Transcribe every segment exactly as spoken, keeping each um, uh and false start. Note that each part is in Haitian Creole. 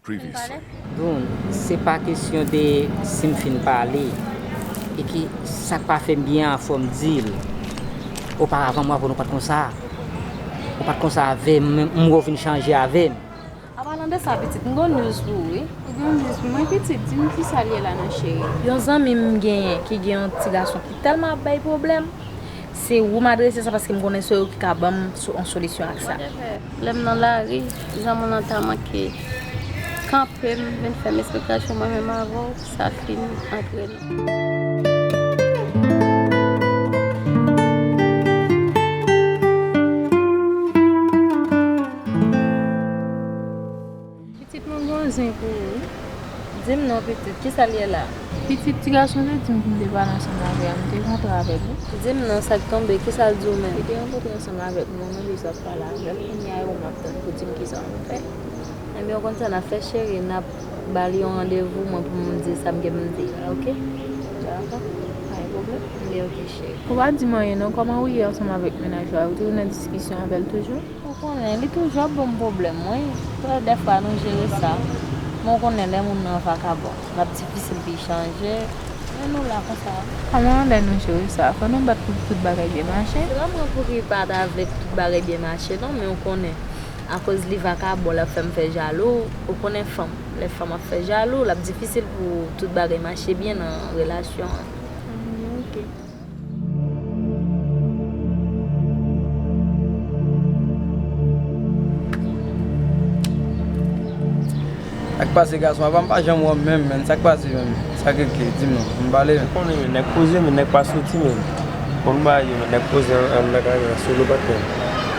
Previously. Doun, se pa kesyon de si m fin pale, e ki sa k pa fè m byen an, fò m di l. Oparavan, mwen avè w, nou pa t konsa. Ou pa t konsa avè m, m wè w vin chanje avè m. An palan de sa, pitit, m gon news pou ou, wi. Ou gen news pou mwen, pitit? Di m kisa l ye la non, cheri. Yon zanmi m genyen ki gen yon ti gason ki tèlman ap bay pwoblèm. Se ou m adrese sa paske m konnen se ou ki ka ban m so-, yon solisyon ak sa. Lè m nan lari, zanmi w lan ta manke kanpe m, vin fè m esplikasyon mwen menm avè w, sa fin antre nou. Pitit, mwen gen yon zen pou ou. Di m non, pitit, kisa l ye la? Pitit, ti gason te di m pou m te pale ansanm avè l, m te kontre avèk li. Di m non, sa k tonbe, kisa l di w menm? Li te rankontre ansanm avèk mwen, mwen bezwen pale avè l. Kounye a, e ou m ap tann pou di m kisa m fè. Ebyen, ou konn sa n ap fè, cheri, n ap ba l yon randevou, mwen pou m di sa m gen pou m di la, oke? Dakò, pa gen pwoblèm. Ebyen, oke, cheri. Ou pa di m anyen non, kòman ou ye ansanm avèk mennaj ou a? Ou toujou nan diskisyon avè l toujou? Ou konnen, li toujou ap ban m pwoblèm, wi. Trè dèfwa nou jere sa. Men ou konnen lè moun nan vakabon, l ap difisil pou l chanje. Men nou la konsa. Kòman lè nou jere sa? Fò nou bat pou tout bagay byen mache. Se pa mwen pou ki pa ta vle pou tout bagay byen mache, non, men ou konnen. Akoz li vakabon, l ap fè m fè jalou. Ou konnen fanm. Lè fanm ap fè jalou, l ap difisil pou tout bagay mache byen nan relasyon an. Mm, ok. Sa k pase gason, apa m pa janm wè w menm, menn. Sa k pase menm? Sa k rete? Di m non, m pale menm. Ou konnen, menn, nèg poze, menn, nèg pa soti, menn. Konn bagay yo, menn, nèg poze an, an, nèg la, menn, sou nou patnè.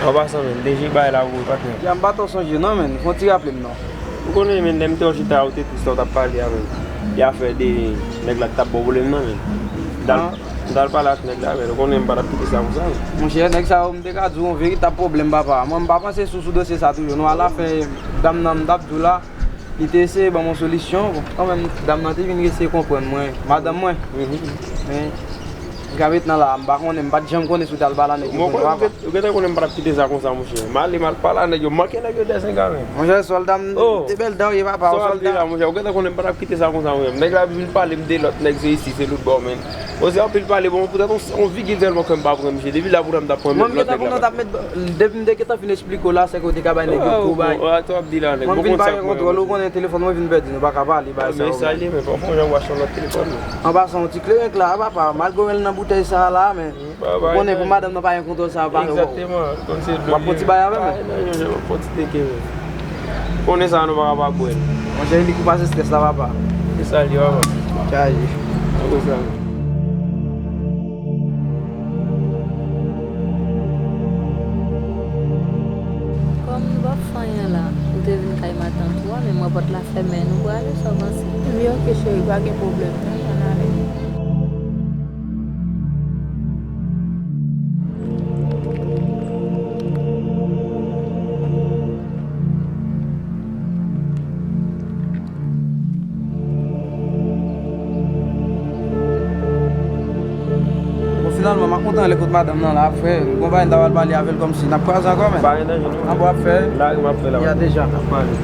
An pasan, menn, D J bay la pou ou, patnè. Ya, m pa twò sonje non, menn. Fè yon ti raple m non. Ou konnen, menn, lè m te wè w chita, ou te tris, ou t ap pale a, menn. E afè de nèg la ki t ap ba w pwoblèm nan, menn. M t al, m t al pale ak nèg la, menn. Ou konnen m pa t ap kite sa konsa, menn. Monchè, nèg sa yo, m te ka di w yon veritab pwoblèm, papa. Mwen, m pa panse sou, sou dosye sa toujou. Non, alafen, dam nan, m t ap di w la, li te eseye ban m yon solisyon. Bon, kanmenm, dam nan te vin eseye konprann mwen. Madanm mwen. Mhm. Men, m ka ret nan la, m pa konnen, m pa t janm konnen si w t al pale a nèg yo. Mwen konnen, ou gentan konnen m pa t ap kite sa konsa, monchè. M ale, m al pale a nèg yo, m manke nèg yo dèsenga, menn. Monchè, sòlda m, oh, te bèl dan w ye, papa, sòlda. Monchè, ou gentan konnen m pa t ap kite sa konsa, monchè. Nèg la vin pale m de lòt nèg, se isi, se lòt bò, menn. Ozè anpil pale, bon, poutèt yon, yon vigil sèlman fè m pa pran misye. Depi la pou lè m t ap pran lòt nèg la. Mwen, m gentan konnen w t ap met, depi m te gentan fin eksplike w la, se ke w te ka bay nèg yo kou bay. Mwen vin pa gen kontwòl, ou konnen telefòn mwen vin pèdi, nou pa ka pale, bay sa yo. Men sa li ye, men fò, fò jan w achte yon lòt telefòn, non. An pasan, yon ti kleren la, papa, malgre w wè l nan boutèy sa a la, men ou konnen pou madanm nan pa gen kontwòl sa a, pa egzakteman, konn se dlo w ap pran ti bay avè m. Ay, non, non, non, pran ti teke, men. Konnen sa, nou pa ka pa bwè l. Monchè, li kou pase strès la, papa. Se sa li ye, papa. Chaje. Konn sa. Kòm nou p ap fè anyen la, nou te vin kay matant ou a, men mwen pòt la fèmen, nou prale, sa w panse? Wi, oke, cheri, pa gen pwoblèm, non, ann ale. Bon, finalman, m ap kontan ale kot madanm nan la, frè. Bon, bagay, m ta pral pale avè l kòmsi n ap kwaze ankò, men. Pa gen danje, non. N ap wè ap fè. Lari m ap fè la. Ya deja. N ap pale.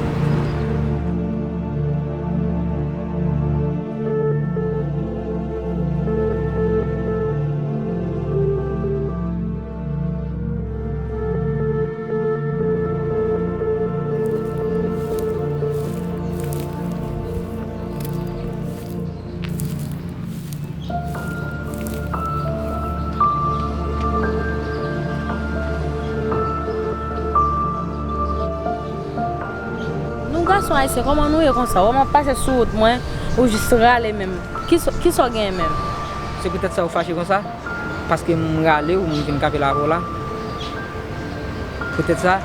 Nou gason ayisyen, kòman nou ye konsa? Wè m ap pase sou wout mwen, ou jis rale menm. Kisa, kisa w genyen menm? Se poutèt sa ou fache konsa? Paske m rale w, m vin kanpe la avè w la. Poutèt sa,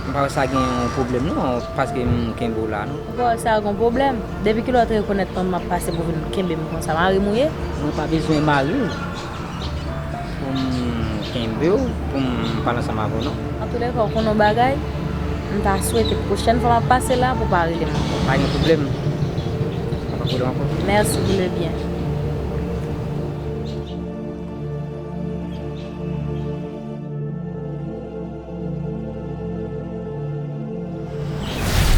m pa wè sa gen yon pwoblèm non, paske m kenbe w la non. Ou pa wè sa gen yon pwoblèm? Depi kilè w te rekonèt mwen m ap pase pou w vin kenbe m konsa? Mari m ou ye? Mwen pa bezwen mari w pou m kenbe w, pou m pale ansanm avè w non. Antoulèka, ou konn yon bagay? M ta swete pwochèn fwa m ap pase la pou w pa rele m ankò. Pa gen pwoblèm. Pa gen pwoblèm ankò. Mèsi pou le byen.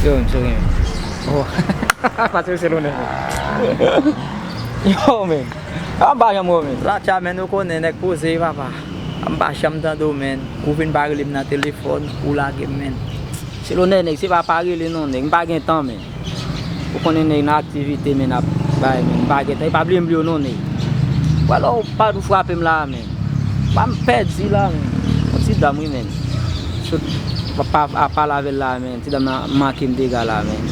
Yo, m sou ren. Oh. Patrick Celonet. Yo, men. An pa janm wè w, men. Latcha, men, ou konnen nèg poze, papa. An pa janm tande w, men. Ou vin pa rele m nan telefòn, ou lage m, men. Celonet, nèg, se pa pa rele non, nèg. M pa gen tan, men. Ou konnen nèg nan aktivite, men, ap bay, men. M pa gen tan. E pa bliye m bliye w non, nèg. Wè lè w pa tou frape m la, men. Ba m pèdi la, men. Yon ti dam, wi, men. Sot pa, pa, pa pale avè l la, men. Ti dam nan manke m dega la, men.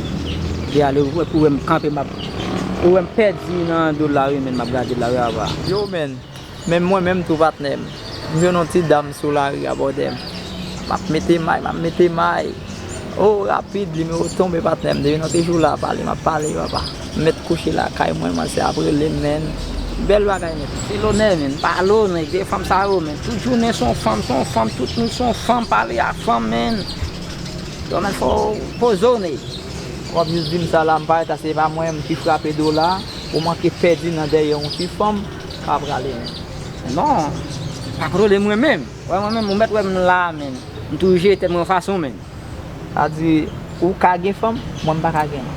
Li ale, ou wè m kanpe, m ap, ou wè m pèdi nan do l la, wi, men. M ap gade l la, wi, apa. Yo, men. Menm mwen menm tou, patnè m. M jwenn yon ti dam sou lari abòde m. M ap mete may, m ap mete may. O, rapid, nimewo tonbe, patnè m. Depi nou te jou la, pale, m ap pale, papa. M mèt kouche lakay mwen, manzè ap rele m, men. Bèl bagay, men. Se lonè, men. Pale w, nèg. De fanm sa yo, men. Tout jounen se yon fanm, se yon fanm. Tout nou se yon fanm, pale ak fanm, men. Yo, men, fò w poze w, nèg. W ap jis di m sa la, m parèt la, se pa mwen, m ki frape do la. Ou manke pèdi nan dèyè yon ti fanm, pa prale, men. Non, pa kontwole mwen menm. Wè, mwen menm, ou mèt wè m la, men. M toujou jere tèt mwen yon fason, men. Sa di, ou ka gen fanm, mwen m pa ka gen.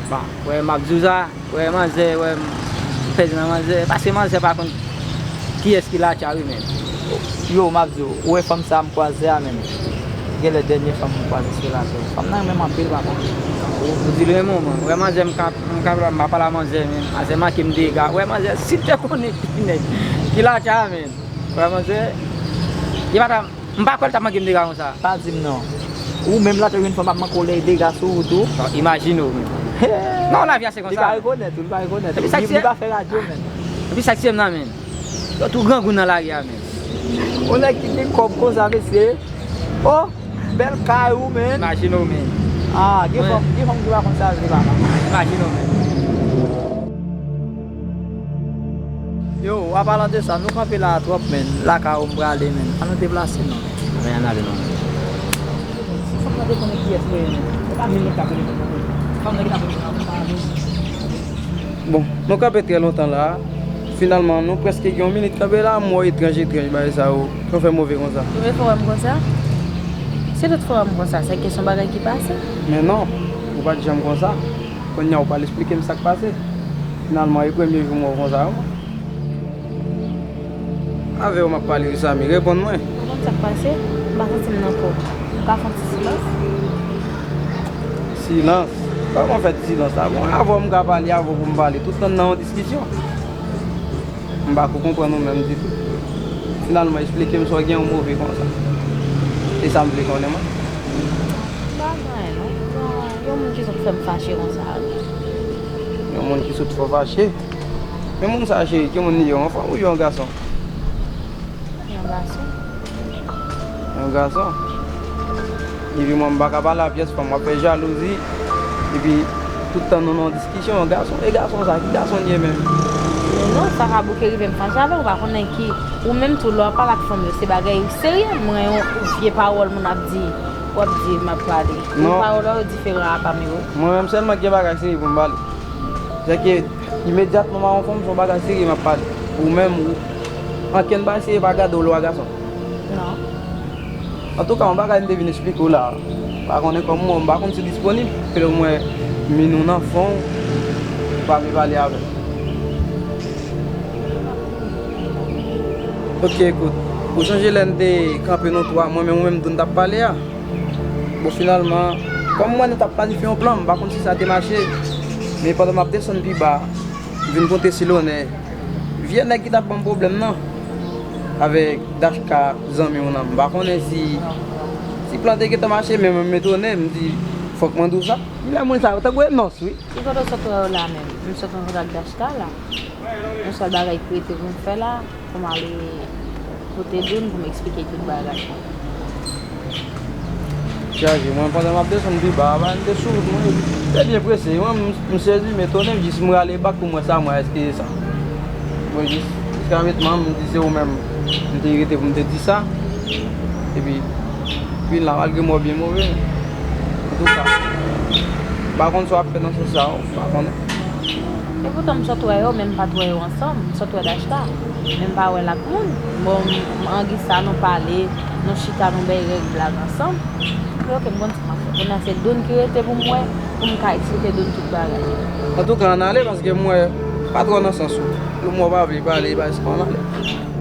Bon, wè, m ap di w sa, wè, manzè, wè, m pèdi nan manzè, paske manzè pa konn kiyès ki latcha, wi, men. Yo, m ap di w, ou wè fanm sa a m kwaze a, men. Genlè dènye fanm m kwaze sou latè. Fanm nan renmen m anpil, papa. Ou, ou di l renmen w, men. Wè, manzè, m ka, m ka, m pa pale a manzè, men. Manzè manke m dega. Wè, manzè, si l te konnen ki nèg, ki latcha, men. Wè, manzè, li pa ta M pa kwè l t ap manke m dega konsa. Pa di m non. Ou menm la te jwenn fanm ap manke w lè dega sou ou tou. Non, imajine w, men. Non, lavi a se konsa. Li pa rekonèt ou, li pa rekonèt ou. Li, li pa fè radyo, men. Epi sa k tiye m nan, men. Yo tou grangou nan lari a, men. Yon nèg ki gen kòb konsa, mesye. Oh, bèl kay ou, men. Imajine w, men. Ah, gen fanm, gen fanm ki pa konn sa, se pa mal. Imajine w, men. Yo, a palan de sa, nou kanpe la a twòp, men. Lakay ou m prale, men. Ann nou deplase, non, men. Men ann ale, non, men. Si fanm nan te konnen kiyès mwen ye, men. Se pa menm nèg k ap rele mwen, non, men. Fanm nan ki t ap rele mwen, pa ale. Bon, nou kanpe trè lontan la a. Finalman, nou prèske gen yon minit kanpe la a, m wè w etranj, etranj, bagay sa yo. Sa w fè move konsa? Premye fwa w wè m konsa? Se tout fwa w wè m konsa, se ke se yon bagay ki pase? Men non, ou pa t janm konsa. Kounye a ou pral esplike m sa k pase. Finalman, e premye jou m wè w konsa, wi. Avè w m ap pale wi, Samy, reponn mwen. Ou konn sa k pase? M pa santi m nan kò m. M ka fè yon ti silans? Silans? Kòman fè ti silans la? Bon, avè w m ka pale, avè w pou m pale. Tout tan nan yon diskisyon. M pa ko konprann ou menm ditou. Finalman, esplike m sa w gen yon move konsa. Se sa m vle konnen, mwen. M pa gen anyen, non. Bon, yon moun ki sot fè m fache konsa. Yon moun ki sot fè w fache? Men moun sa, cheri, ki moun li ye? Yon fanm oubyen yon gason? Yon gason. Yon gason? Epi mwen, m pa ka pale a pyès fanm, w ap fè jalouzi. Epi, tout tan nou nan yon diskisyon, yon gason, e gason sa, ki gason l ye menm? Men non, sa ka bouke rive m fache avè w, ou pa konnen ki, ou menm tou, lè w ap pale ak fanm yo, se bagay serye, mwen, yon vye pawòl moun ap di, w ap di, m ap pale. Non. Pawòl ou yo diferan a pa m yo. Mwen menm sèlman gen bagay serye pou m pale. Sèke, imedyatman m a yon fanm, se yon bagay serye m ap pale. Ou menm, ou, ankenn bagay serye pa gade w lè w a gason. Non. Antouka, yon bagay m te vin esplike w la. M pa konnen kòman, m pa konn si w disponib. Fè w mwen min ou nan fon, ou pa vle pale avè m. Ok, ekout. Ou sonje lè n te kanpe nou twa, mwen menm ou menm tou n t ap pale a? Bon, finalman, kòm mwen nou t ap planifye yon plan, m pa konn si sa te mache. Men pandan m ap desann pi ba, m vin kontre Silonè. Vye nèg ki t ap ban m pwoblèm nan. Avèk Dachka, zanmi w nan. M pa konnen si, si plan te gentan mache, men mwen m etone, m di, fòk mwen di w sa. Lè moun sa yo, tankou Enos, wi. Ki kote w sot wè yo la menm? M sot rankontre ak Dachka la. Yon sèl bagay ki rete pou m fè la, pou m ale kote Doun pou m eksplike tout bagay. Chaje, mwen pandan m ap desann pi ba a, m te sou wout mwen, te byen prese, mwen, m, m sezi, men tonè, m jis m rale bak pou m wè sa, mwen, èske se sa. Mwen jis, jiskaprezan, m di se ou menm, m te rete pou m te di sa, epi, vin la, malgre mwen byen move, antouka, m pa konn sa w ap fè nan sans sa, m pa konnen. Epoutan m sot wè yo, men m pa t wè yo ansanm. M sot wè Dachka, men m pa wè l ak moun. Bon, m, m, angi sa, nou pale, nou chita, nou bay règ blag ansanm. M di, ok, m konn sa m ap fè. Kounye a, se Doun ki rete pou m wè. pou m ka eksplike Doud tout bagay. Antouka, ann ale paske m wè pa twò nan sans ou. Lè m wè w pa vle pale, pa espo ann ale.